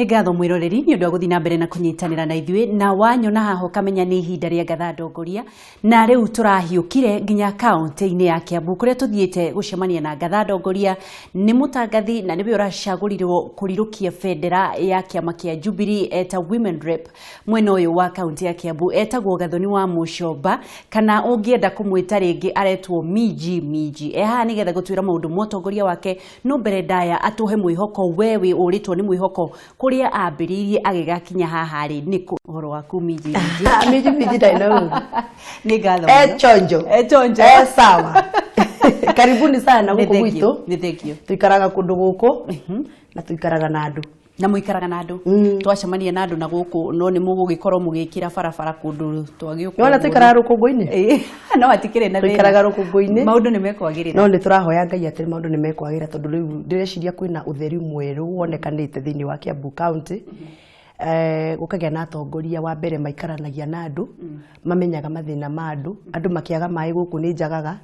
Nĩ ngatho mwĩroreri nĩ ũndũ wa gũthiĩ na mbere na kũnyitanĩra na ithuĩ, na wanyona haha ũkamenya nĩ ihinda rĩa ngatha ndongoria. Na rĩu tũrahiũkire nginya kaũntĩ-inĩ ya Kiambu kũrĩa tũthiĩte gũcemania na ngatha ndongoria. Nĩ mũtangathi na nĩwe ũracagũrirwo kũrirũkia bendera ya kĩama kĩa Jubilee eta Women Rep mwena ũyũ wa kaũntĩ ya Kiambu. Etagwo Gathoni wa Mũcomba, kana ũngĩenda kũmwĩta rĩngĩ aretwo Minji Minji. E haha nĩgetha gũtwĩra maũndũ ma ũtongoria wake, no mbere ndaya atũhe mwĩhoko. We wĩ ũrĩtwo nĩ mwĩhoko kũrĩa ambĩrĩirie agĩgakinya haha rĩ nĩkũ. Ũhoro waku, Minji Minji? Minji Minji ndarĩ na ũru. Nĩ ngatho E mũno. Chonjo. E chonjo. E sawa, karibuni sana Nĩ gũkũ thank you, gwitũ. Nĩ thank you. Tuikaraga kũndũ gũkũ na tuikaraga na andũ. Na mũikaraga na andũ. Twacemania na andũ na gũkũ, no nĩ mũgũgĩkorwo mũgĩkĩra barabara kũndũ twagĩũka. Nĩwona tuikaraga rũkũngũ-inĩ. Ĩĩ, no hatikĩrĩ na thĩna. Tuikaraga rũkũngũ-inĩ. Maũndũ nĩ mekwagĩrĩra. No nĩ tũrahoya Ngai atĩ maũndũ nĩ mekwagĩra, tondũ rĩu ndĩreciria kwĩna ũtheri mwerũ wonekanĩte thĩinĩ wa Kiambu County. Gũkagĩa na atongoria wa mbere maikaranagia na andũ, mamenyaga mathĩna ma andũ. Andũ makĩaga maĩ gũkũ nĩ njagaga,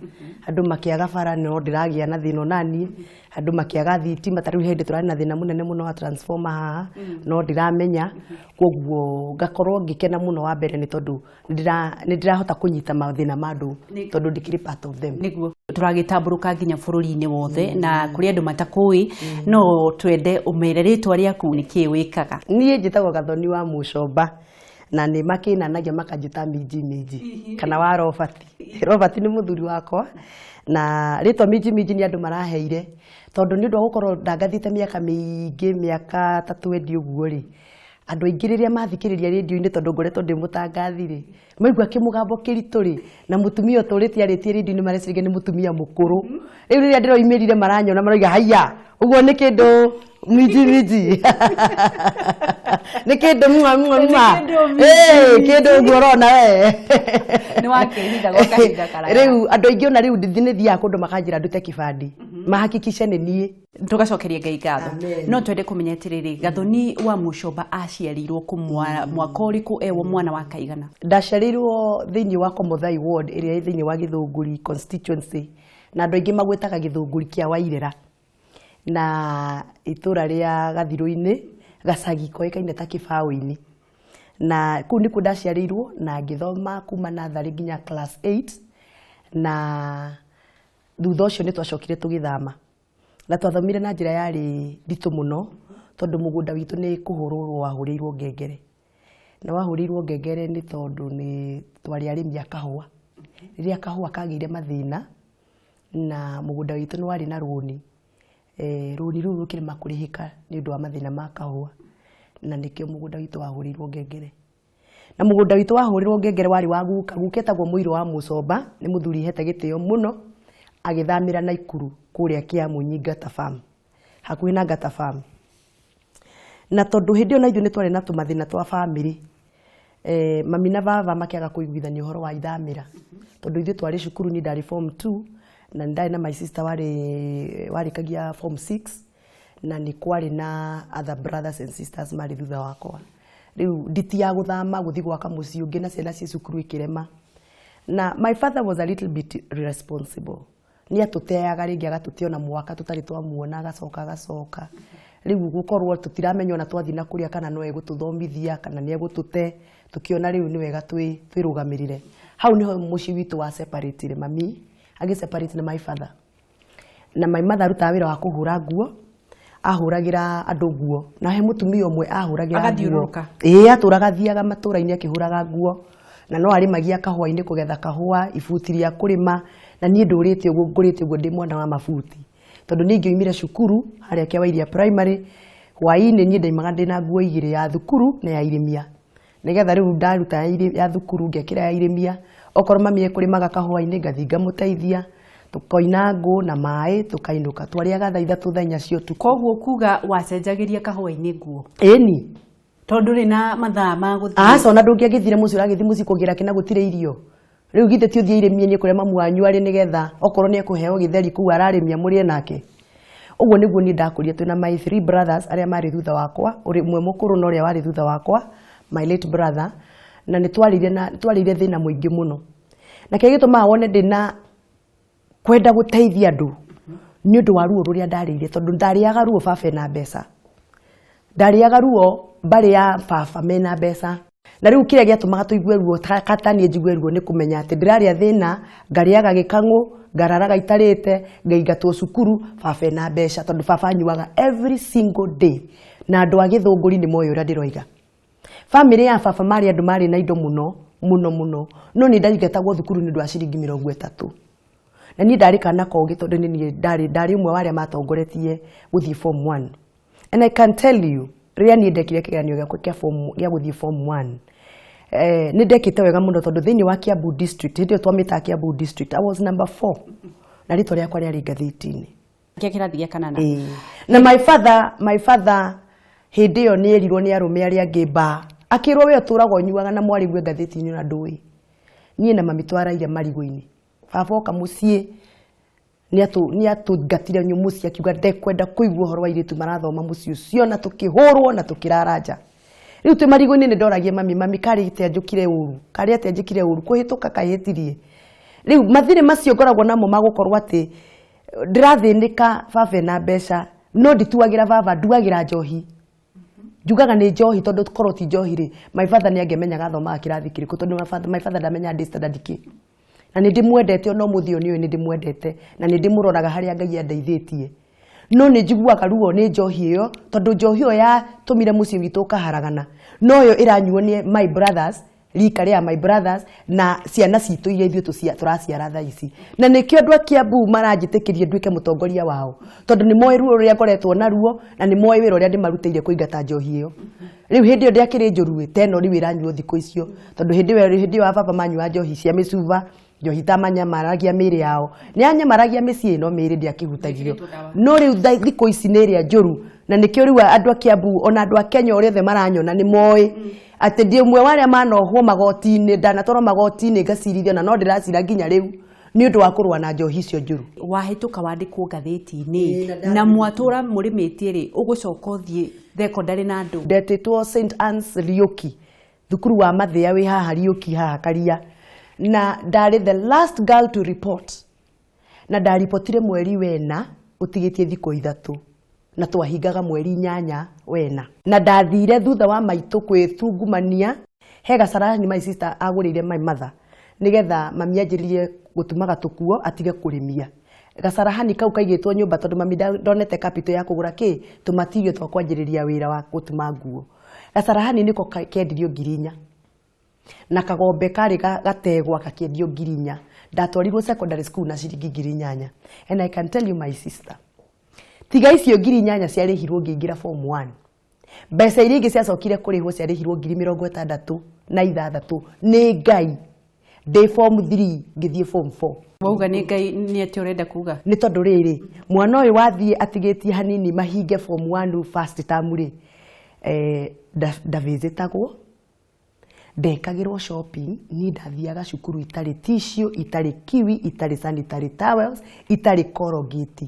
andũ makĩaga bara no ndĩragĩa na thĩna onaniĩ, andũ makĩaga thitima, ta rĩu hĩndĩ tũrarĩ na thĩna mũnene mũno wa transformer haha no ndiramenya. Koguo ngakorwo ngĩkena mũno, wa mbere nĩ tondũ nĩ ndĩrahota kũnyita mathĩna ma andũ, tondũ ndikĩrĩ part of them. Nĩguo tũragĩtambũrũka nginya bũrũri-inĩ wothe na kũrĩ andũ matakũĩ, no twende ũmere rĩtwa rĩaku, nĩ kĩĩ wĩkaga? Niĩ njĩtagwo Gathoni wa Mũcomba, na nĩ makĩnanagia makanjĩta Minji Minji kana wa Robert. Robert nĩ mũthuri wakwa, na rĩtwa Minji Minji nĩ andũ maraheire tondũ nĩ ũndũ wa gũkorwo ndangathĩte mĩaka mĩingĩ, mĩaka ta 20 ũguo rĩ, andũ aingĩ rĩrĩa mathikĩrĩria rĩndio-inĩ, tondũ ngoretwo ndĩ mũtangathi rĩ, maigua kĩmũgambo kĩritũ rĩ, na mũtumia ũtũrĩte arĩtie rĩndio-inĩ, mareciragia nĩ mũtumia mũkũrũ. Rĩu rĩrĩa ndĩroimĩrire maranyona maroiga, "Haiya, ũguo nĩ kĩndũ Minji Minji, nĩ kĩndũ mwa mwa Nĩ mwa." kĩndũ Minji. Ĩĩ, kĩndũ ũguo ũrona we. Nĩ wakĩhitha gwa kahinda karaya. Rĩu andũ aingĩ ona rĩu nĩ thiaga kũndũ makanjĩra ndute kĩbandĩ mahakikishe nĩ niĩ. Tũgacokeria Ngai ngatho. Amen. No twende kũmenya atĩrĩrĩ, Gathoni wa Mũcomba aciarirwo kũ, mwaka ũrĩkũ, ewo mwana wa kaigana? Ndaciarĩirwo thĩinĩ wa Komothai ward ĩrĩa ĩ thĩinĩ wa Gĩthũngũri constituency, na andũ aingĩ magwĩtaga Gĩthũngũri kĩa Wairĩra, na itũra rĩa Gathirũ-inĩ, gacagi koĩkaine ta Kĩbaũ-inĩ, na kũu nĩkuo ndaciarĩirwo na ngĩthoma kuma natharĩ nginya class 8. Na thutha ũcio nĩ twacokire tũgĩthama, na twathomire na njĩra yarĩ nditũ mũno, tondũ mũgũnda witũ nĩ kũhũrũrwo wahũrĩirwo ngengere, na wahũrĩirwo ngengere nĩ tondũ nĩ twarĩ arĩmi a kahũa. Rĩrĩa kahũa kagĩire mathĩna na mũgũnda witũ nĩ warĩ na rũni, rũni rũu rũkĩrema kũrĩhĩka nĩ ũndũ wa mathĩna ma kahũa, na nĩkĩo mũgũnda witũ wahũrĩirwo ngengere. Na mũgũnda witũ wahũrĩrwo ngengere warĩ wa guka. Guka etagwo Mũirũ wa Mũcomba, nĩ mũthuri hete gĩtĩo mũno. Agĩthamĩra Naikuru kũrĩa Kĩamunyi Ngata Farm, hakuhĩ na Ngata Farm. Na tondũ hĩndĩ ĩyo na ithuĩ nĩ twarĩ na tũmathĩna twa bamĩrĩ, mami na baba makĩaga kũiguithania ũhoro wa ithamĩra, tondũ ithuĩ twarĩ cukuru, niĩ ndarĩ form 2 na nĩ ndarĩ na my sister warĩ warĩkagia form 6, na nĩ kwarĩ na other brothers and sisters marĩ thutha wakwa. Rĩu nditi ya gũthama gũthiĩ gwaka mũciĩ ũngĩ na ciana ciĩ cukuru ikĩrema. Na my father was a little bit irresponsible, nĩ atũteaga rĩngĩ, agatũte ona mwaka tũtarĩ twamuona, agacoka agacoka. Rĩu gũkorwo tũtiramenya ona twathiĩ na kũrĩa kana no egũtũthomithia kana nĩ egũtũte, tũkĩona rĩu nĩ wega twĩrũgamĩrĩre. Hau nĩho mũciĩ witũ wa separate, mami agĩ separate na my father. Na my mother arutaga wĩra wa kũhũra nguo, ahũragĩra andũ nguo, na he mũtumia ũmwe ahũragĩra nguo. Agathiũrũrũka. Ĩĩ, atũraga athiaga matũra-inĩ akĩhũraga nguo, na no arĩmagia kahũa-inĩ, kũgetha kahũa, ibuti rĩa kũrĩma. Na niĩ ndũrĩte ũguo, ngũrĩte ũguo ndĩ mwana wa mabuti, tondũ niĩ ingĩoimire cukuru harĩa Kĩawairia Primary hwaĩ-inĩ, niĩ ndaimaga ndĩna nguo igĩrĩ, ya thukuru na ya irĩmia, nĩgetha rĩu ndaruta ya thukuru ngekĩra ya irĩmia. Okorwo mami ekũrĩmaga kahũa-inĩ, ngathiĩ ngamũteithia, tũkoina ngũ na maĩ, tũkainũka. Twarĩaga thaa 3, thaa 4 cia ũtukũ. Koguo kuga wacenjagĩria kahũa-inĩ nguo? Ĩni. Tondũ rĩ na mathaa ma gũthiĩ. Aca, ona ndũngĩagĩthire mũciĩ, ũragĩthiĩ mũciĩ kũgĩra kĩ na gũtirĩ irio? Rĩu githĩ ti ũthiĩ irĩmie niĩ kũrĩa mamu wanyu arĩ, nĩgetha okorwo nĩ ekũheo gĩtheri kũu ararĩmia mũrĩe nake? Ũguo nĩguo niĩ ndakũrire twĩna my three brothers arĩa marĩ thutha wakwa, ũmwe mũkũrũ na ũrĩa warĩ thutha wakwa, my late brother. Na nĩ twarĩire na twarĩire thĩna mũingĩ mũno, na kĩrĩa gĩtũmaga wone ndĩna kwenda gũteithia andũ nĩ ũndũ wa ruo rũrĩa ndarĩire, tondũ ndarĩaga ruo baba ena mbeca. Ndarĩaga ruo mbarĩ ya baba mena mbeca, na rĩu kĩrĩa gĩatũmaga tũigue ruo kata niĩ njigue ruo nĩ kũmenya atĩ ndĩrarĩa thĩna, ngarĩaga gĩkang'ũ, ngararaga itarĩte, ngaingatwo cukuru, baba ena mbeca, tondũ baba anyuaga every single day. Na andũ a Gĩthũngũri nĩ moĩ ũrĩa ndĩroiga. Bamĩrĩ ya baba marĩ andũ marĩ na indo mũno mũno mũno, no nĩ ndaingatagwo thukuru nĩ ũndũ wa ciringi 30. Na niĩ ndarĩ kana kogĩ, tondũ nĩ niĩ ndarĩ ũmwe wa arĩa matongoretie gũthiĩ form 1. And I can tell you, rĩrĩa niĩ ndekire kĩgeranio gĩakwa kĩa form gĩa gũthiĩ form 1, nĩ ndekĩte wega mũno, tondũ thĩinĩ wa Kiambu district, hĩndĩ ĩyo twamĩtaga Kiambu district, I was number 4, na rĩtwa rĩakwa rĩarĩ ngathĩti-inĩ. Kĩa kĩrathi gĩa kanana. Ĩĩ. Na my father hĩndĩ ĩyo nĩ erirwo nĩ arũme arĩa angĩ mba, akĩrwo, "We ũtũraga ũnyuaga na mwarĩguo ngathĩti-inĩ na ndũĩ." Niĩ na mami twaraire marigũ-inĩ. Baba oka mũciĩ nĩ atũngatire mũciĩ, akiuga ndekwenda kũigua ũhoro wa airĩtu marathoma mũciĩ ũcio, na tũkĩhũrwo na tũkĩrara nja. Rĩu twĩ marigũ-inĩ nĩ ndoragia mami, "Mami, karĩ atĩa njũkire ũru? Karĩ atĩa njĩkire ũru kũhĩtũka kahĩtirie?" Rĩu mathirĩ macio ngoragwo namo magũkorwo atĩ ndĩrathĩnĩka, baba ena mbeca, no ndituagĩra baba, nduagĩra njohi. Njugaga nĩ njohi, tondũ korwo ti njohi rĩ, my father nĩ angĩamenyaga athomaga kĩrathi kĩrĩkũ, tondũ my father ndamenyaga ndĩ standard kĩ. Na nĩ ndĩmwendete ona ũmũthĩ ũyũ, nĩũĩ nĩ ndĩmwendete na nĩ ndĩmũroraga harĩa Ngai andeithĩtie, no nĩ njiguaga ruo nĩ njohi ĩyo, tondũ njohi ĩyo yatũmire mũciĩ witũ ũkaharagana. No yo ĩranyuo nĩ my brothers, rika rĩa my brothers na ciana citũ iria ithuĩ tũraciara thaa ici. Na nĩkĩo andũ a Kiambu maranjĩtĩkĩria nduĩke mũtongoria wao, tondũ nĩ moĩ ruo rũrĩa ngoretwo naruo na nĩ moĩ wĩra ũrĩa ndĩmarutĩire kũingata njohi ĩyo. Rĩu hĩndĩ ĩyo ndĩakĩrĩ njũru ĩ ta ĩno rĩu ĩranyuo thikũ icio, tondũ hĩndĩ ĩyo a baba manyua njohi cia mĩcuba, njohi ta manyamaragia mĩĩrĩ yao, nĩ anyamaragia mĩciĩ ĩno, mĩĩrĩ ndĩakĩhutagio. No rĩu thikũ ici nĩ ĩrĩa njũru, na nĩkĩo rĩu andũ a Kiambu ona andũ a Kenya ũrĩa othe maranyona nĩ moĩ atĩ ndĩ ũmwe wa arĩa manohwo magoti-inĩ, ndanatwarwo magoti-inĩ ngacirithio, na no ndĩracira nginya rĩu nĩ ũndũ wa kũrũa na njohi icio njũru. Wahĩtũka wandĩkwo ngathĩti-inĩ na mwatũra mũrĩmĩtie rĩ, ũgũcoka ũthiĩ thekondarĩ na andũ? Ndetĩtwo St Anne's Riũki, thukuru wa Mathĩa wĩ haha Riũki, haha Karia, na ndarĩ the last girl to report, na ndaripotire mweri wena ũtigĩtie thikũ 3, na twahingaga mweri 8 wena. Na ndathire thutha wa maitũ kwĩtungumania he gacarani my sister agũrĩire my mother, nĩgetha mami anjĩrĩrie gũtumaga tũkuo atige kũrĩmia. Gacarahani kau kaigĩtwo nyũmba, tondũ mami ndonete capital ya kũgũra kĩ tũmatirio twa kwanjĩrĩria wĩra wa gũtuma nguo. Gacarahani nĩko kendirio 4,000, na kagombe karĩ gategwa gakĩendio 4,000. Ndatwarirwo secondary school na ciringi 8,000. And I can tell you, my sister, tiga icio 8,000 ciarĩhirwo ngĩingĩra form 1, mbeca iria ingĩ ciacokire kũrĩhwo ciarĩhirwo 66,000 nĩ Ngai ndĩ form 3 ngĩthiĩ form 4. Wauga nĩ Ngai, nĩ atĩ ũrenda kuga? Nĩ tondũ rĩrĩ, mwana ũyũ wathiĩ atigĩtie hanini mahinge form 1 first term rĩ, ndavĩzĩtagwo, ndekagĩrwo shopping. Niĩ ndathiaga cukuru itarĩ tissue, itarĩ kiwi, itarĩ sanitary towels, itarĩ Colgate.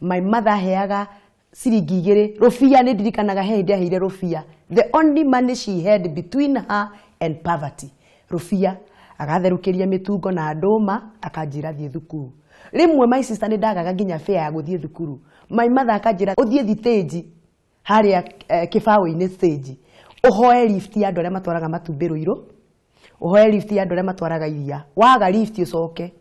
My mother aheaga ciringi 2, rũbia. Nĩ ndirikanaga he hĩndĩ aheire rũbia, the only money she had between her and poverty, rũbia, agatherũkĩria mĩtungo na ndũma, akanjĩra thiĩ thukuru. Rĩmwe, my sister, nĩ ndagaga nginya fare ya gũthiĩ thukuru. My mother akanjĩra, "Ũthiĩ thitĩnji harĩa kĩbaũ-inĩ stage, ũhoe lift ya andũ arĩa matwaraga matumbĩ Rũirũ, ũhoe lift ya andũ arĩa matwaraga iria. Waga lift, ũcoke."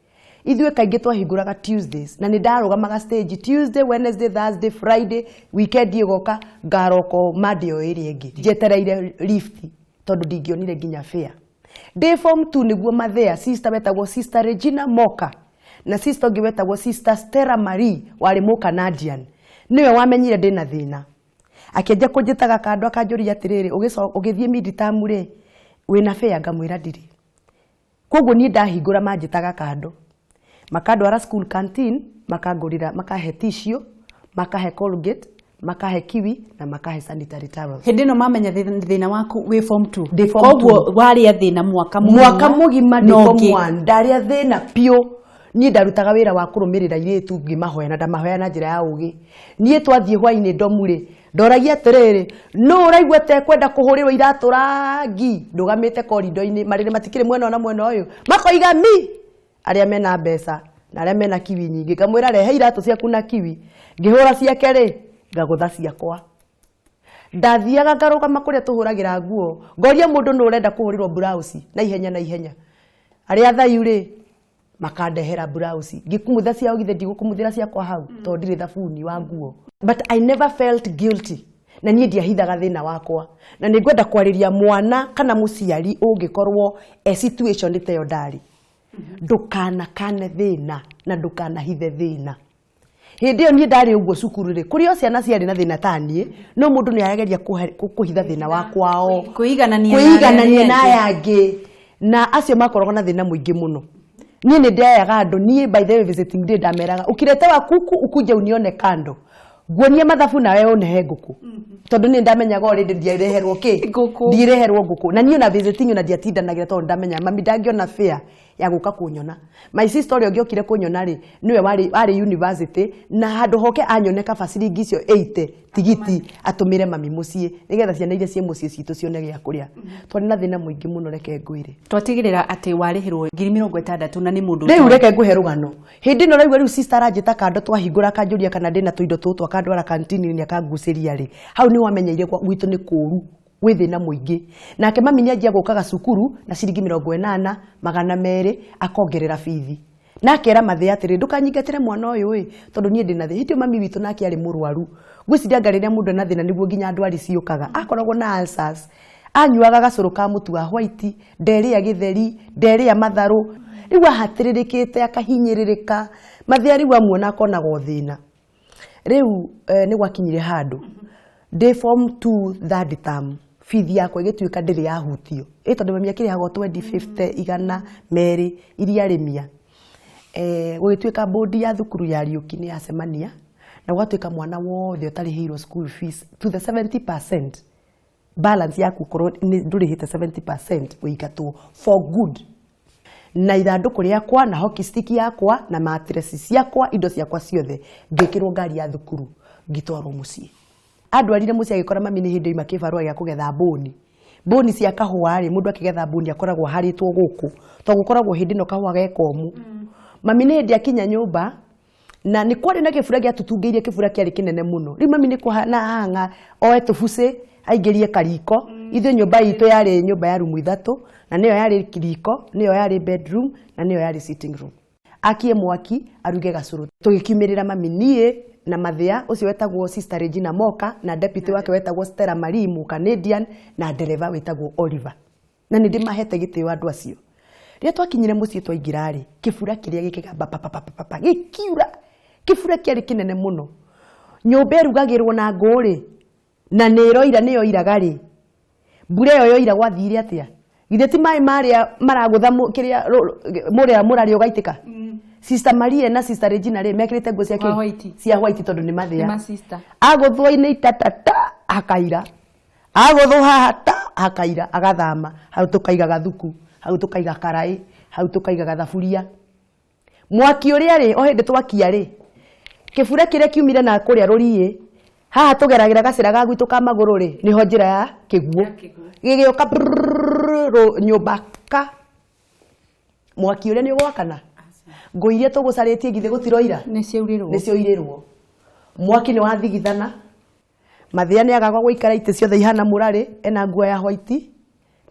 Ithuĩ kaingĩ twahingũraga Tuesdays, na nĩ ndarũgamaga stage Tuesday, Wednesday, Thursday, Friday, weekend ĩgoka ngaroko Monday o ĩrĩa ĩngĩ njetereire lift, tondũ ndingĩonire nginya fare. Ndĩ form 2 nĩguo mathea sister wetagwo Sister Regina Moka na sister ũngĩ wetagwo Sister Stella Marie, warĩ Mũcanadian, nĩwe wamenyire ndĩna thĩna, akĩanjia kũnjĩtaga kando, akanjũria atĩrĩrĩ, "Ũgĩthiĩ mid-term rĩ, wĩna fare?" Ngamwĩra ndirĩ. Koguo niĩ ndahingũra manjĩtaga kando, makandwara school canteen, makangũrĩra, makahe tissue, makahe Colgate, makahe kiwi na makahe sanitary towels. Hĩndĩ ĩno mamenya thĩna waku wĩ form 2? Ndĩ form Koguo warĩa thĩna mwaka mũgima? Mwaka mũgima ndĩ na form ũngĩ. 1 ndarĩa thĩna biũ. Niĩ ndarutaga wĩra wa kũrũmĩrĩra airĩtu ngĩmahoya, na ndamahoya na njĩra ya ũgĩ. Niĩ twathiĩ hwainĩ ndomu rĩ, ndoragia atĩrĩrĩ, "Nũ ũraigua ta ekwenda kũhũrĩrwo iratũ rangi?" Ndũgamĩte korido-inĩ, marĩrĩ matikĩrĩ mwena ũyũ na mwena ũyũ, makoiga mi arĩa mena mbeca na arĩa mena kiwi nyingĩ. Ngamwĩra, "Rehe iratũ ciaku na kiwi." Ngĩhũra ciake rĩ, ngagũtha ciakwa. Ndathiaga ngarũgama kũrĩa tũhũragĩra nguo, ngoria mũndũ nũ ũrenda kũhũrĩrwo blouse na ihenya na ihenya. Arĩa thayu rĩ makandehera blouse, ngĩkumutha ciao, githĩ ndigũkumuthĩra ciakwa hau tondũ ndirĩ thabuni wa nguo. But I never felt guilty, na niĩ ndiahithaga thĩna wakwa. Na nĩ ngwenda kwarĩria mwana kana mũciari ũngĩkorwo e situation ta ĩyo ndarĩ, ndũkanakane thĩna na ndũkanahithe thĩna. Hĩndĩ ĩyo niĩ ndarĩ ũguo cukuru rĩ, kũrĩ o ciana ciarĩ na thĩna ta niĩ, no mũndũ nĩ arageria kũhitha thĩna wa kwao, kwĩiganania na kwĩiganania arĩa na angĩ. Aya angĩ, na acio makoragwo na thĩna mũingĩ mũno. Niĩ nĩ ndĩayaga andũ. Niĩ, by the way, visiting day ndameraga, ukiletewa kuku ukuje unione kando, nguonie mathabu nawe ũnehe ngũkũ, tondũ niĩ ndamenyaga already ndireherwo kĩ. Ngũkũ. Ndireherwo ngũkũ. Na niĩ ona visiting ona ndiatindanagĩra, tondũ ndamenya mami ndangĩona fare ya gũka kũnyona. My sister ũrĩa ũngĩokire kũnyona rĩ, nĩwe warĩ university, na handũ hoke anyone kaba ciringi icio 80 tigiti atũmĩre mami mũciĩ, nĩgetha ciana iria ciĩ mũciĩ citũ cione gĩa kũrĩa. Twarĩ na thĩna mũingĩ mũno, reke ngwĩre. Twatigĩrĩra atĩ warĩhĩrwo 60,000 na nĩ mũndũ Rĩu reke ngũhe rũgano. Hĩndĩ ĩno raigua rĩu sister aranjĩta kando, twahingũra akanjũria kana ndĩna tũindo tũtũ, akandwara kantini-inĩ akangucĩria rĩ, hau nĩ wamenyeire gwitũ nĩ kũũru, gwĩ thĩna mũingĩ. Nake mami nĩ anjia gũkaga cukuru na ciringi 80, 200, akongerera bithi, na akera mathĩ atĩrĩ, ndũkanyingatĩre mwana ũyũ ĩ, tondũ niĩ ndĩna thĩ. Hĩndĩ ĩyo mami witũ nake arĩ mũrwaru. Ngwĩciria anga rĩrĩa mũndũ ena thĩna nĩguo nginya ndwari ciũkaga. Akoragwo na ulcers, anyuaga gacũrũ ka mũtu wa white, nderĩa gĩtheri, nderĩa matharũ. Rĩu ahatĩrĩrĩkĩte, akahinyĩrĩrĩka, mathĩa rĩu amuona akonaga o thĩna. Rĩu nĩ gwakinyire handũ ndĩ form 2 third term, bithi yakwa ĩgĩtuĩka ndĩrĩ yahutio ĩ, tondũ mami akĩrĩhaga o 20, 50, 100, 200 iria rĩmia. Gũgĩtuĩka bodi ya thukuru ya Riũki nĩ yacemania, na gwatuĩka mwana wothe ũtarĩhĩirwo school fees to the 70% balance yaku, korwo ndũrĩhĩte 70%, ũingatwo for good. Na ithandũkũ rĩakwa na hockey stick yakwa na mattress ciakwa, indo ciakwa ciothe, ngĩkĩrwo ngari ya thukuru, ngĩtwarwo mũciĩ. Andwarire mũciĩ agĩkora mami nĩ hĩndĩ oima kĩbarũa gĩa kũgetha mbũni, mbũni cia kahũa rĩ. Mũndũ akĩgetha mbũni akoragwo harĩtwo gũkũ, tondũ gũkoragwo hĩndĩ ĩno kahũa ge komũ. Mami nĩ hĩndĩ akinya nyũmba, na nĩ kwarĩ na kĩbura gĩatũtungĩirie, kĩbura kĩarĩ kĩnene mũno. Rĩu mami nĩ kũhana hang'a oe tũbucĩ aingĩrie kariko. Ithuĩ nyũmba itũ yarĩ nyũmba ya rumu ithatũ, na nĩyo yarĩ riko, nĩyo yarĩ bedroom, na nĩyo yarĩ sitting room. Akie mwaki aruge gacũrũ. Tũgĩkiumĩrĩra mami, niĩ na mathĩa ũcio wetagwo Sister Regina Moka, na deputy wake wetagwo Stella Marie mu Canadian, na ndereba wetagwo Oliver, na nĩ ndĩmahete gĩtĩo andũ acio. Rĩrĩa twakinyire mũciĩ, twaingĩra rĩ, kĩbura kĩrĩa gĩkĩgamba papapapapa, gĩkiura kĩbura kĩarĩ kĩnene mũno. Nyũmba ĩrugagĩrwo na ngũ rĩ, na nĩ ĩroira, nĩyo iraga rĩ, mbura ĩyo yoira gwathire atĩa? Githĩ ti maĩ marĩa maragũtha kĩrĩa mũrĩa mũrarĩ ũgaitĩka. Sister Maria na Sister Regina rĩ, mekĩrĩte nguo cia Wa white. Cia white, tondũ nĩ mathĩa. Nĩ ma-sister. Agũthwo-inĩ itatata akaira, agũthwo haha ta akaira, agathama. Hau tũkaiga gathuku, hau tũkaiga karaĩ, hau tũkaiga gathaburia. Mwaki ũrĩa rĩ, o hĩndĩ twakia rĩ, kĩbura kĩrĩa kiumire na kũrĩa rũriĩ haha tũgeragĩra gacĩra ga gwitũ ka magũrũ rĩ, nĩho njĩra ya kĩguũ gĩgĩũka brrrr, nyũmba ka mwaki ũrĩa nĩ ũgwakana. Ngũ iria tũgũcarĩtie githĩ gũtiroira? Nĩ ciaurĩrwo. Nĩ cioirĩrwo. Mwaki nĩ wathigithana. Mathĩa nĩ agaga gũikara, itĩ ciothe ihana mũrarĩ, ena nguo ya white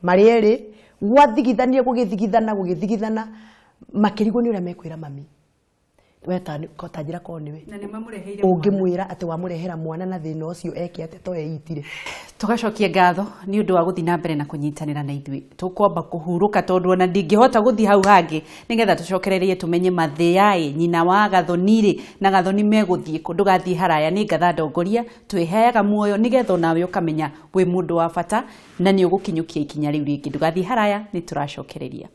marĩ erĩ. Gwathigithanire, gũgĩthigithana, gũgĩthigithana, makĩrigwo nĩ ũrĩa mekwĩra mami. We ta njĩra korwo nĩwe Na nĩ mamũreheire. Ũngĩmwĩra atĩ wamũrehera mwana na thĩna ũcio eke atĩa to eitire? Tũgacokia ngatho nĩ ũndũ wa gũthiĩ na mbere na kũnyitanĩra na ithuĩ. Tũkwamba kũhurũka, tondũ ona ndingĩhota gũthiĩ hau hangĩ, nĩgetha tũcokererie tũmenye mathĩa-ĩ, nyina wa Gathoni-rĩ na Gathoni megũthiĩ kũ. Ndũgathiĩ haraya, nĩ ngatha ndongoria twĩheaga muoyo, nĩgetha onawe ũkamenya wĩ mũndũ wa bata na nĩ ũgũkinyũkia ikinya rĩu rĩngĩ. Ndũgathiĩ haraya, nĩ tũracokereria.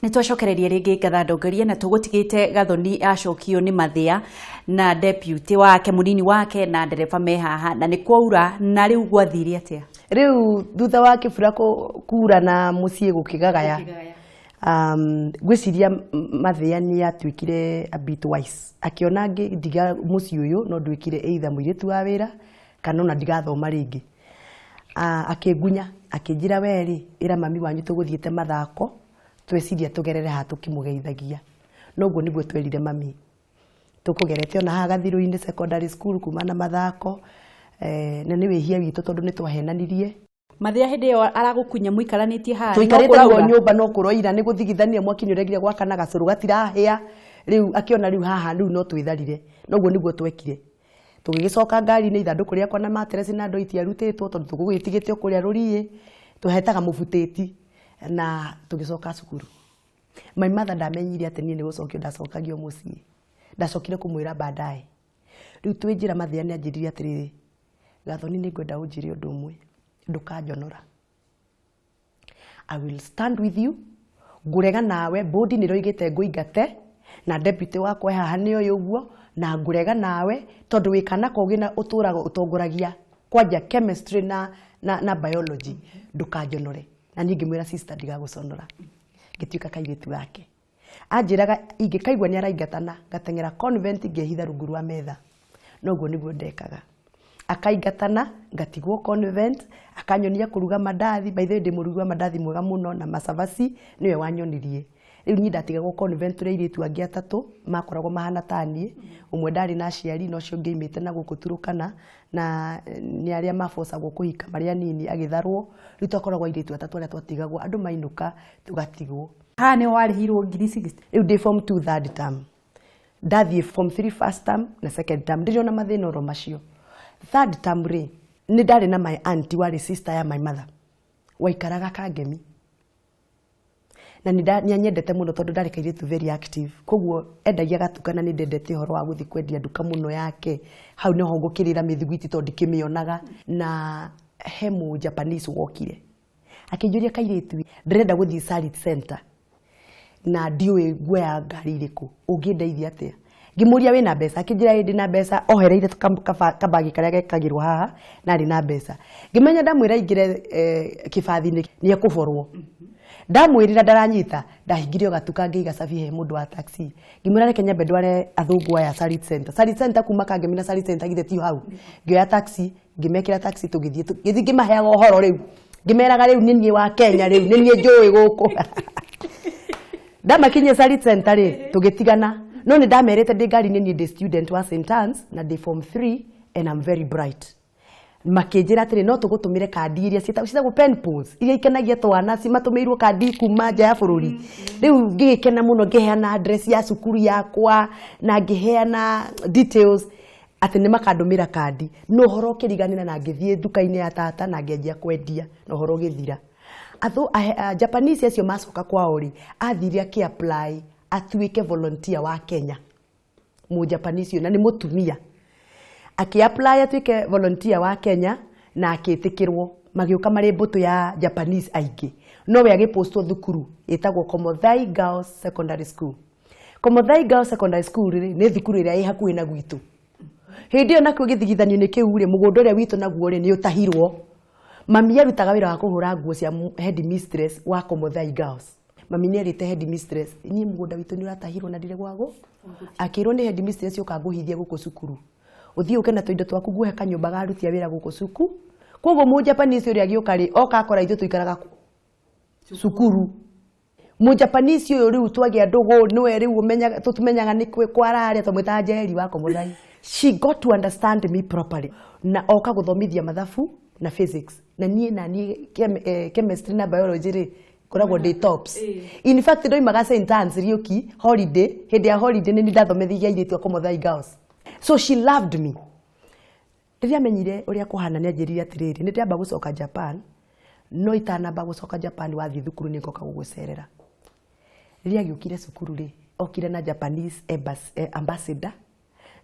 Nĩ twacokereria rĩngĩ ngatha ndongoria, na tũgũtigĩte Gathoni acokio nĩ mathĩa na deputy wake, mũnini wake, na ndereba me haha, na nĩ kwaura. Na rĩu gwathire atĩa? Rĩu thutha wa kĩbura kura na mũciĩ gũkĩgagaya, ngwĩciria Mathĩa nĩ atuĩkire a bit wise, akĩona ngĩndiga mũciĩ ũyũ no nduĩkire either mũirĩtu wa wĩra kana ona ndigathoma rĩngĩ. Akĩngunya, akĩnjĩra, we rĩ, ĩra mami wanyu tũgũthiĩte mathako, tweciria tũgerere haha tũkĩmũgeithagia. Noguo nĩguo twerire mami tũkũgerete ona haha Gathirũ-inĩ secondary school kuma na mathako, na nĩ wĩhia witũ tondũ nĩ twahenanirie. Mathĩa hĩndĩ ĩyo aragũkunya mũikaranĩtie haha? Tũikarĩte guo nyũmba, no kũroira, nĩ gũthigithania, mwaki nĩ ũregire gwakana, gacũrũ gatirahĩa. Rĩu akĩona rĩu haha rĩu no twĩtharire. Noguo nĩguo twekire, tũgĩgĩcoka ngari-inĩ, ithandũkũ rĩakwa na materesi na ndoo itiarutĩtwo tondũ tũgũgĩtigĩte o kũrĩa rũriĩ tũhetaga mũbutĩti, na tũgĩcoka cukuru. My mother ndamenyire atĩ niĩ nĩ gũcokio ndacokagio mũciĩ, ndacokire kũmwĩra baadaye. Rĩu twĩ njĩra, Mathĩa nĩ anjĩrire atĩrĩrĩ, "Gathoni, nĩ ngwenda ũnjĩre ũndũ ũmwe, ndũkanjonora. I will stand with you. Ngũrega nawe, bodi nĩ roigĩte ngũingate na deputy wakwa e haha nĩ oĩ ũguo, na ngũrega nawe tondũ wĩ kana kogĩ na ũtũraga ũtongoragia kwanja chemistry na biology. Ndũkanjonore." Na niĩ ngĩmwĩra, "Sister, ndigagũconora." Ngĩtuĩka kairĩtu gake. Anjĩraga ingĩkaigua nĩ araingatana, ngateng'era convent, ngehitha rungu rwa metha. Noguo nĩguo ndekaga. Akaingatana, ngatigwo convent, akanyonia kũruga mandathi. By the way, ndĩ mũrugi wa mandathi mwega mũno na macabaci, nĩwe wanyonirie. Rĩu niĩ ndatigagwo convent tũrĩ airĩtu angĩ atatũ makoragwo mahana ta niĩ. Ũmwe ndarĩ na aciari, na ũcio ũngĩ aimĩte na gũkũ Turukana, na nĩ arĩa mabocagwo kũhika marĩ anini, agĩtharwo. Rĩu twakoragwo airĩtu atatũ arĩa twatigagwo, andũ mainũka tũgatigwo. Haha nĩ warĩhirwo ngiri 60? Rĩu ndĩ form 2 third term. Ndathiĩ form 3 first term na second term, ndĩrĩ mathĩna oro macio. Third term rĩ, nĩ ndarĩ na my auntie warĩ sister ya my mother waikaraga Kangemi, na nĩ anyendete mũno tondũ ndarĩ kairĩtu very active, koguo endagia gatuka, na nĩ ndendete ũhoro wa gũthiĩ kwendia nduka mũno yake. Hau nĩho ngũkĩrĩra mĩthiguiti tondũ ndikĩmĩonaga. Na he mũ Japanese wokire akĩnjũria, "Kairĩtu, ndĩrenda gũthiĩ Sarit Center na ndiũĩ nguoya ngari irĩkũ, ũngĩndeithia atĩa?" Ngĩmũria, "Wĩna mbeca?" Akĩnjĩra, "Ĩ, ndĩna mbeca." Ohereire kabagi karĩa gekagĩrwo haha, na arĩ na mbeca. Ngĩmenya ndamwĩra aingĩre kĩbathi-inĩ nĩ ekũborwo. Ndamwĩrĩra ndaranyita, ndahingire o gatuka, ngĩiga cabi he mũndũ wa taxi, ngĩmwĩra, "Reke nyambe ndware athũngũ aya Sarit Center." Sarit Center kuma Kangemi na Sarit Center githĩ ti hau? Ngĩoya taxi, ngĩmekĩra taxi, tũgĩthiĩ. Ngĩthiĩ ngĩmaheaga ũhoro rĩu, ngĩmeraga rĩu nĩ niĩ wa Kenya, rĩu nĩ niĩ njũĩ gũkũ. Ndamakinyia Sarit Center rĩ, tũgĩtigana, no nĩ ndamerĩte ndĩ ngari-inĩ niĩ ndĩ student wa St Anne's na ndĩ form 3 and I'm very bright. Makĩnjĩra atĩrĩ, no tũgũtũmĩre kandi iria ciĩtagwo pen pals, iria ikenagia twana, cimatũmĩirwo kandi kuma nja ya bũrũri. Rĩu ngĩgĩkena mũno, ngĩheana address ya cukuru yakwa na ngĩheana details atĩ nĩ makandũmĩra kandi. No ũhoro ũkĩriganĩra, na ngĩthiĩ nduka-inĩ ya tata na ngĩanjia kwendia, na ũhoro ũgĩthira. Japanese acio macoka kwao rĩ, athire akĩ apply atuĩke volunteer wa Kenya. Mũ Japanese ũyũ, na nĩ mũtumia, akĩ apply atuĩke volunteer wa Kenya na akĩtĩkĩrwo. Magĩũka marĩ mbũtũ ya Japanese aingĩ, nowe agĩpostwo thukuru ĩtagwo Komothai Girls Secondary School. Komothai Girls Secondary School rĩ, nĩ thukuru ĩrĩa ĩ hakuhĩ na gwitũ. Hĩndĩ ĩyo nakuo gĩthigithanio-inĩ kĩu rĩ, mũgũnda ũrĩa witũ naguo rĩ, nĩ ũtahirwo. Mami arutaga wĩra wa kũhũra nguo cia headmistress wa Komothai Girls. Mami nĩ erĩte headmistress, "Niĩ mũgũnda witũ nĩ ũratahirwo na ndirĩ gwagũ." Akĩrwo nĩ headmistress, "Ũka ngũhithie gũkũ cukuru, ũthiĩ ũke na tũindo twaku, nguhe kanyũmba ga aruti a wĩra gũkũ cukuru." Koguo mũ Japanese ũrĩa agĩũka rĩ, oka akora ithuĩ tũikaraga cukuru. Mũ Japanese ũyũ rĩu twagĩa ndũgũ, nĩwe rĩu tũmenyaga nĩ kwararĩa, twamwĩtaga Njeri wa Komothai. She got to understand me properly na oka gũthomithia mathabu na physics, na niĩ chemistry na biology rĩ, ngoragwo ndĩ tops. In fact, ndoimaga St Anne's Riũki holiday, hĩndĩ ya holiday nĩ ndathomithagia airĩtu a Komothai Girls. So she loved me. Rĩrĩa amenyire ũrĩa kũhana, nĩ anjĩrire atĩrĩrĩ, "Nĩ ndĩramba gũcoka Japan, no itanamba gũcoka Japan, wathiĩ thukuru nĩ ngoka gũgũcerera." Rĩrĩa agĩũkire cukuru rĩ, okire na Japanese embassy, ambassador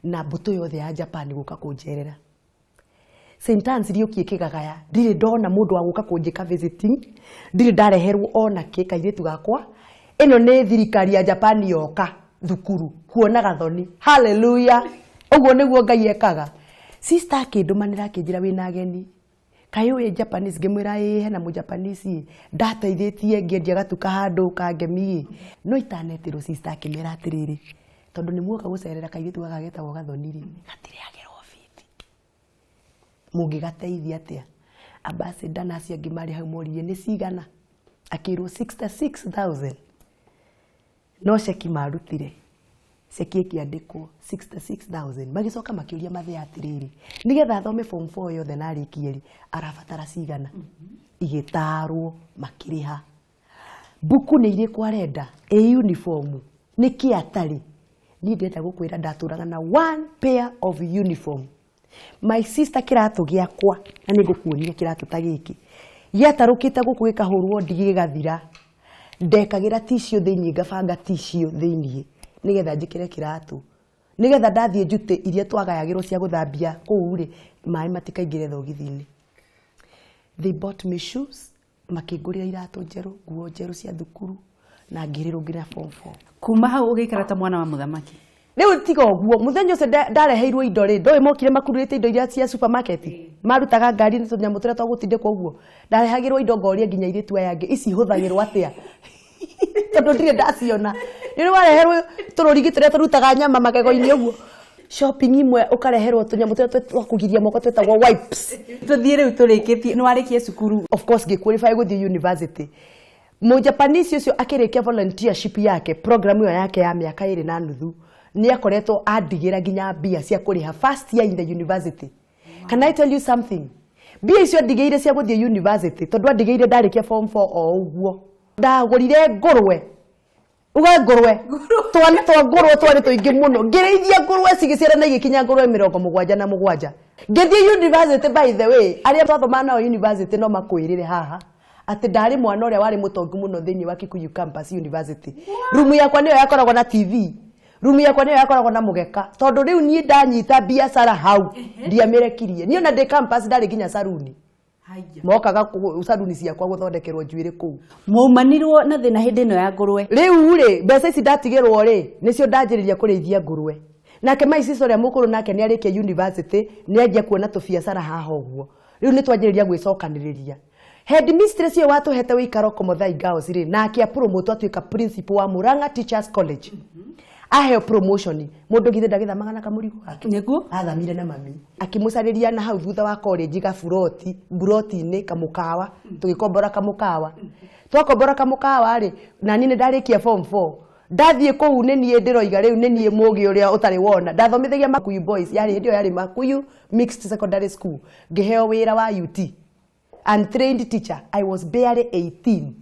na mbũtũ yothe ya Japan gũka kũnjerera. St Anne's Riũki ĩkĩgagaya, ndirĩ ndona mũndũ wa gũka kũnjĩka visiting, ndirĩ ndareherwo ona kĩ kairĩtu gakwa. Ĩno nĩ thirikari ya Japan yoka thukuru kuona Gathoni. Haleluya! Ũguo nĩguo Ngai ekaga. Sister akĩndũmanĩra, akĩnjĩra, "Wĩna ageni." Kaĩ ũĩ Japanese? Ngĩmwĩra ĩĩ, hena mũ Japanese ĩ ndateithĩtie ngĩendia gatuka handũ kangemi ĩ. No itanetirwo, sister akĩmera atĩrĩrĩ, tondũ nĩ muoka gũcerera kairĩtu gaka getagwo Gathoni rĩ, gatirĩhagĩrwo bithi, mũngĩgateithia atĩa? Ambassador na acio angĩ marĩ hau moririe nĩ cigana, akĩrwo 66,000. No ceki marutire, ceki ĩkĩandĩkwo 66,000. Magĩcoka makĩũria mathĩa atĩrĩrĩ, nĩgetha athome form 4 yothe na arĩkie rĩ, arabatara cigana? Igĩtarwo, makĩrĩha. Mbuku nĩ irĩkũ arenda, ĩ uniform nĩkĩ atarĩ? Niĩ ndĩrenda gũkwĩra ndatũraga na one pair of uniform, my sister. Kĩratũ gĩakwa, na nĩ ngũkuonia kĩratũ ta gĩkĩ, gĩatarũkĩte gũkũ, gĩkahũrwo ndigi gĩgathira. Ndekagĩra tissue thĩiniĩ, ngabanga tissue thĩiniĩ nĩgetha njĩkĩre kĩratũ, nĩgetha ndathiĩ njute iria twagayagĩrwo cia gũthambia kũu rĩ, maĩ matikaingĩre thogithi-inĩ. They bought me shoes, makĩngũrĩra iratũ njerũ, nguo njerũ cia thukuru, na ngĩrĩrwo nginya form 4. Kuma hau ũgĩikara ta mwana wa mũthamaki. Rĩu tiga ũguo, mũthenya ũcio ndareheirwo indo rĩ, ndoĩ mokire makururĩte indo iria cia supermarket, marutaga ngari nĩ tũnyamũ tũrĩa twa gũtindĩkwo ũguo. Ndarehagĩrwo indo, ngoria nginya airĩtu aya angĩ, ici ihũthagĩrwo atĩa, tondũ ndirĩ ndaciona. Nĩ wareherwo tũrũrigi tũrĩa tũrutaga nyama magego-inĩ ũguo, shopping imwe ũkareherwo tũnyamũ tũrĩa twa kũgiria moko twĩtagwo wipes. Tũthiĩ rĩu, tũrĩkĩtie, nĩ warĩkie cukuru. Of course, ngĩqualify gũthiĩ university. Mũjapanese ũcio akĩrĩkia volunteership yake, program ĩyo yake ya mĩaka 2.5, nĩ akoretwo andigĩra nginya mbia cia kũrĩha first year in the university. Can I tell you something? Mbia icio andigĩire cia gũthiĩ university, tondũ andigĩire ndarĩkia form 4 o ũguo, ndagũrire ngũrwe. Uga ngũrwe, twana twa ngũrwe twarĩ tũingĩ mũno. Ngĩrĩithia ngũrwe, cigĩciarana, igĩkinya ngũrwe 77, ngĩthiĩ university. By the way, arĩa twathomaga nao university no makwĩrĩre haha atĩ ndarĩ mwana ũrĩa warĩ mũtongu mũno thĩinĩ wa Kikuyu Campus University. Rumu yakwa nĩyo yakoragwo na TV, rumu yakwa nĩyo yakoragwo na mũgeka, tondũ rĩu niĩ ndanyita biacara hau ndiamĩrekirie. Niĩ ona ndĩ campus ndarĩ nginya saruni, mokaga saruni ciakwa gũthondekerwo njuĩrĩ kũu. Mwaumanirwo na thĩna hĩndĩ ĩno ya ngũrwe. Rĩu rĩ, mbeca ici ndatigĩrwo rĩ, nĩcio ndanjĩrĩria kũrĩithia ngũrwe. Nake my sister ũrĩa mũkũrũ nake nĩ arĩkia university, nĩ anjia kuona tũbiacara haha ũguo. Rĩu nĩ twanjĩrĩria gwĩcokanĩrĩria. Headmistress ũyũ watũhete wĩikaro Komothai Girls rĩ, nake apromote atuĩka principal wa Murang'a Teachers College. Aheo promotion, mũndũ githĩ ndagĩthamaga na kamũrigo gake? Nĩguo. Athamire na mami, akĩmũcarĩria na hau thutha wa college gaburoti, buroti-inĩ kamũkawa. Tũgĩkombora kamũkawa. Twakombora kamũkawa rĩ, na niĩ nĩ ndarĩkia form 4, ndathiĩ kũu. Nĩ niĩ ndĩroiga rĩu nĩ niĩ mũgĩ ũrĩa ũtarĩ wona. Ndathomithagia Makuyu Boys, yarĩ hĩndĩ ĩyo yarĩ Makuyu Mixed Secondary School. Ngĩheo wĩra wa UT, untrained teacher. I was barely 18,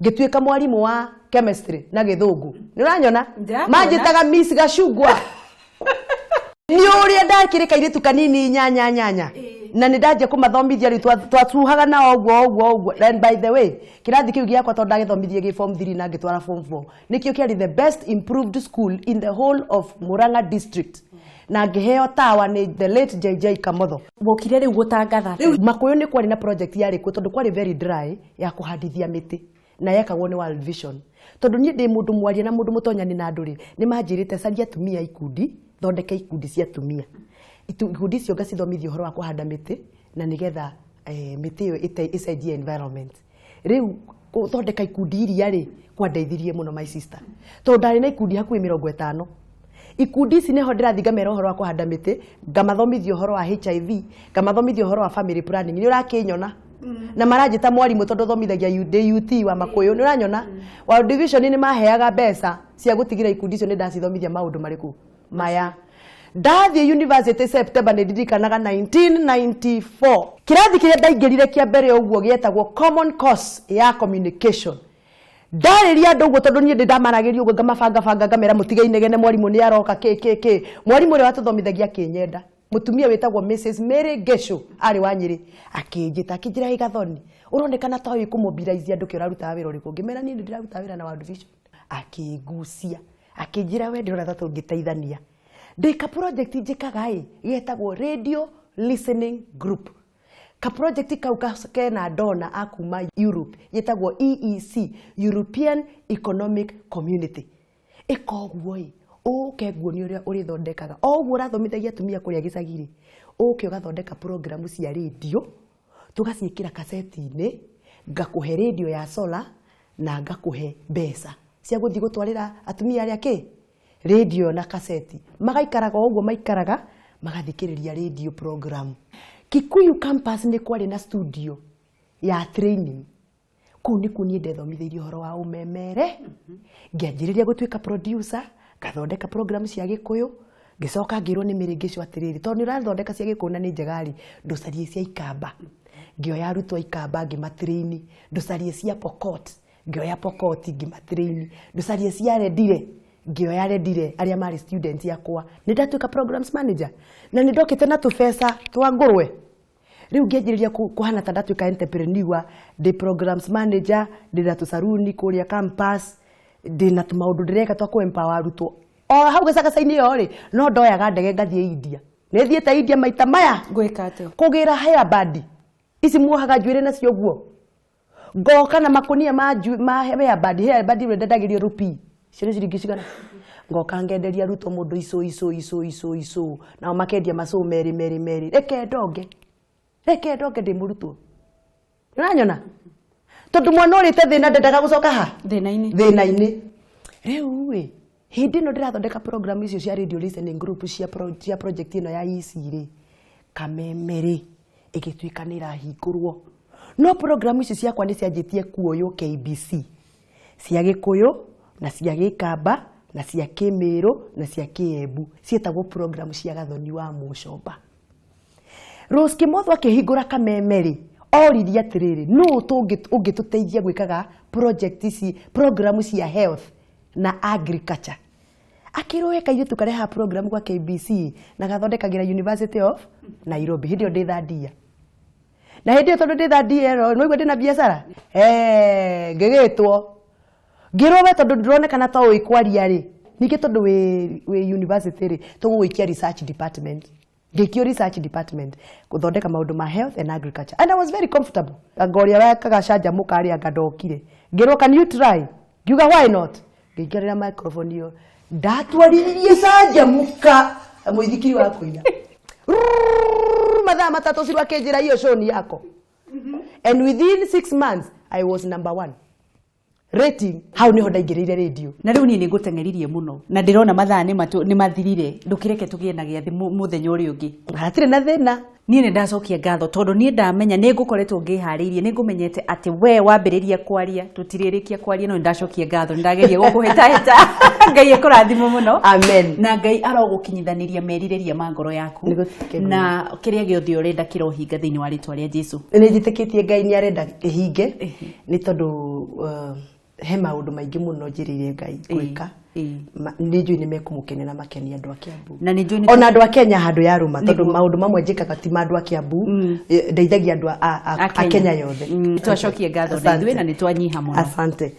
ngĩtuĩka mwarimũ wa chemistry na Gĩthũngũ. Nĩ ũranyona? Ndĩrakuona. Manjĩtaga Miss Gacungwa nĩ ũrĩa ndakĩrĩ kairĩtu kanini nyanya nyanya, na nĩ ndanjia kũmathomithia. Rĩu twacuhaga nao ũguo ũguo ũguo. And by the way, kĩrathi kĩu gĩakwa, tondũ ndagĩthomithirie gĩ form 3 na ngĩtwara form 4, nĩkĩo kĩarĩ the best improved school in the whole of Murang'a District, na ngĩheo tawa nĩ the late JJ Kamotho. Wokire rĩu gũtangatha. Rĩu Makũyũ nĩ kwarĩ na project yarĩ kuo, tondũ kwarĩ very dry, ya kũhandithia mĩtĩ, na yekagwo nĩ World Vision. Tondũ niĩ ndĩ mũndũ mwaria na mũndũ mũtonyani na andũ rĩ, nĩ manjĩrĩte caria atumia ikundi, thondeke ikundi cia atumia. Ikundi icio ngacithomithia ũhoro wa kũhanda mĩtĩ, na nĩgetha mĩtĩ ĩyo ĩcenjie environment. Rĩu gũthondeka ikundi iria rĩ, kwandeithirie mũno, my sister, tondũ ndarĩ na ikundi hakuhĩ 50. Ikundi ici nĩho ndĩrathiĩ ngamera ũhoro wa kũhanda mĩtĩ, ngamathomithia ũhoro wa HIV, ngamathomithia ũhoro wa family planning. Nĩ ũrakĩnyona na maranjĩta mwarimũ tondũ thomithagia ndĩ UT wa Makũyũ. Nĩ ũranyona? World Vision nĩ maheaga mbeca cia gũtigĩra ikundi icio nĩ ndacithomithia maũndũ marĩkũ maya. Ndathiĩ university September, nĩ ndirikanaga, 1994, kĩrathi kĩrĩa ndaingĩrire kĩa mbere ũguo gĩetagwo common course ya communication. Ndarĩria andũ ũguo, tondũ niĩ ndĩ ndamaragĩria ũguo, ngamabangabanga, ngamera mũtige inegene, mwarimũ nĩ aroka, kĩ kĩ kĩ. Mwarimũ ũrĩa watũthomithagia akĩnyenda, mũtumia wĩtagwo Mrs Mary Gesho, arĩ wa Nyĩrĩ, akĩnjĩta, akĩnjĩra, "Ĩ Gathoni, ũronekana ta ũĩ kũmobilize andũ, kĩ ũrarutaga wĩra ũrĩkũ?" Ngĩmera niĩ nĩ ndĩraruta wĩra na World Vision. Akĩngucia, akĩnjĩra, "We, ndĩrona ta tũngĩteithania. Ndĩ ka project njĩkaga ĩ getagwo radio listening group." Ka project kau kena dona a kuma Europe, yĩtagwo EEC, European Economic Community. Ĩka ũguo ĩ, ũke nguonie ũrĩa ũrĩthondekaga o ũguo ũrathomithagia atumia kũrĩa gĩcagi rĩ, ũke ũgathondeka programu cia rĩndio. Tũgaciĩkĩra kaseti-inĩ, ngakũhe radio ya solar na ngakũhe mbeca cia gũthiĩ gũtwarĩra atumia arĩa kĩ radio na kaseti. Magaikaraga o ũguo maikaraga, magathikĩrĩria radio program. Kikuyu campus nĩ kwarĩ na studio ya training. Kũu nĩkuo niĩ ndethomithĩirie ũhoro wa ũmemere, ngĩanjĩrĩria gũtuĩka producer, ngathondeka program cia Gĩkũyũ. Ngĩcoka ngĩrwo nĩ Mĩrĩngĩcũ atĩrĩrĩ, tondũ nĩ ũrathondeka cia Gĩkũyũ na nĩ njega rĩ, ndũcarie cia Ikamba. Ngĩoya arutwo a Ikamba ngĩmatrain. Ndũcarie cia Pokot, ngĩoya Pokot ngĩmatrain. Ndũcarie cia Rendile, ngĩoya Rendile arĩa marĩ student akwa. Nĩ ndatuĩka programs manager na nĩ ndokĩte na tũbeca twa ngũrwe. Rĩu ngĩanjĩrĩria kũhana ta ndatuĩka entrepreneur, ndĩ programs manager, ndĩ na tũcaruni kũrĩa campus, ndĩ na tũmaũndũ ndĩreka twa kũ empower arutwo. O hau gĩcagaca-inĩ ĩyo rĩ, no ndoyaga ndege ngathiĩ India. Nĩ thiĩte India maita maya. Gwĩka atĩa? Kũgĩra hairband. Ici muohaga njuĩrĩ nacio ũguo. Ngoka na makũnia ma hairband, hairband ĩrĩa ndendagĩrio rupee. Icio nĩ ciringi cigana? Ngoka ngenderia arutwo mũndũ icũ, icũ, icũ, icũ, icũ. Nao makendia macũ merĩ, merĩ, merĩ. Reke ndonge. Reke ndonge ndĩ mũrutwo. Ũranyona? Tondũ mwana ũrĩte thĩna ndendaga gũcoka ha? Thĩna-inĩ. Thĩna-inĩ. Rĩu rĩ, hĩndĩ ĩno ndĩrathondeka program icio cia radio listening group cia project ĩno ya EC rĩ, Kameme rĩ, ĩgĩtuĩka nĩ ĩrahingũrwo. No program icio ciakwa nĩ cianjĩtie kuoywo KBC. Cia Gĩkũyũ, na cia Gĩkamba, na cia Kĩmĩrũ, na cia Kĩembu. Ciĩtagwo program cia Gathoni wa Mũcomba. Rose Kimotho akĩhingũra Kameme rĩ, oririe atĩrĩrĩ, nũ ũngĩtũteithia gwĩkaga project ici, program cia health na agriculture. Akĩrwo he kairĩtu karehaga program gwa KBC na gathondekagĩra University of Nairobi. Hĩndĩ ĩyo ndĩ third year. Na hĩndĩ ĩyo tondũ ndĩ third year ĩno, nĩwaigua ndĩna biacara? Ngĩgĩtwo. Ngĩrwo we tondũ ndĩronekana ta ũĩ kwaria rĩ, ningĩ tondũ wĩ university rĩ, tũgũgũikia research department. Ngĩikio research department gũthondeka maũndũ ma health and agriculture. And I was very comfortable. Anga ũrĩa wekaga canjamũka rĩ, anga ndokire. Ngĩrwo, can you try? Ngiuga why not? Ngĩingĩrĩra microphone ĩyo. Ndatwarithirie canjamũka mũithikiri wa kũina. Rrrr, mathaa matatũ Ciru akĩnjĩra hiyo show ni yako. And within 6 months I was number 1. Rating, hau niho ndaingĩrĩire radio. Na rĩu niĩ nĩ ngũteng'eririe mũno na ndĩrona mathaa nĩ mathirire, ndũkĩreke tũgĩe na gĩathĩ mũthenya ũrĩa ũngĩ. Hatirĩ na thĩna. Niĩ nĩ ndacokia ngatho tondũ niĩ ndamenya nĩ ngũkoretwo ngĩharĩirie, nĩ ngũmenyete atĩ we wambĩrĩria kwaria tũtirĩrĩkia kwaria, no nĩ ndacokia ngatho, nĩ ndageria gũkũhĩtahĩta. Ngai ekũrathime mũno. Amen. Na Ngai arogũkinyithanĩria merirĩria ma ngoro yaku. Nĩ gũtuĩke guo. Na kĩrĩa gĩothe ũrenda kĩrohinga thĩinĩ wa rĩtwa rĩa Jesu. Nĩ njĩtĩkĩtie Ngai nĩ arenda ĩhinge, nĩ tondũ he maũndũ maingĩ mũno njĩrĩire Ngai gwĩka. Nĩ njũĩ nĩ mekũmũkenia na makenie andũ a Kiambu. Na nĩ njũĩ nĩ Ona andũ a Kenya handũ ya rũma, tondũ Nĩguo. maũndũ mamwe njĩkaga ti ma andũ a Kiambu, ndeithagia andũ A a Kenya. Kenya yothe. Nĩ twacokia ngatho na ithuĩ na nĩ twanyiha mũno. Asante.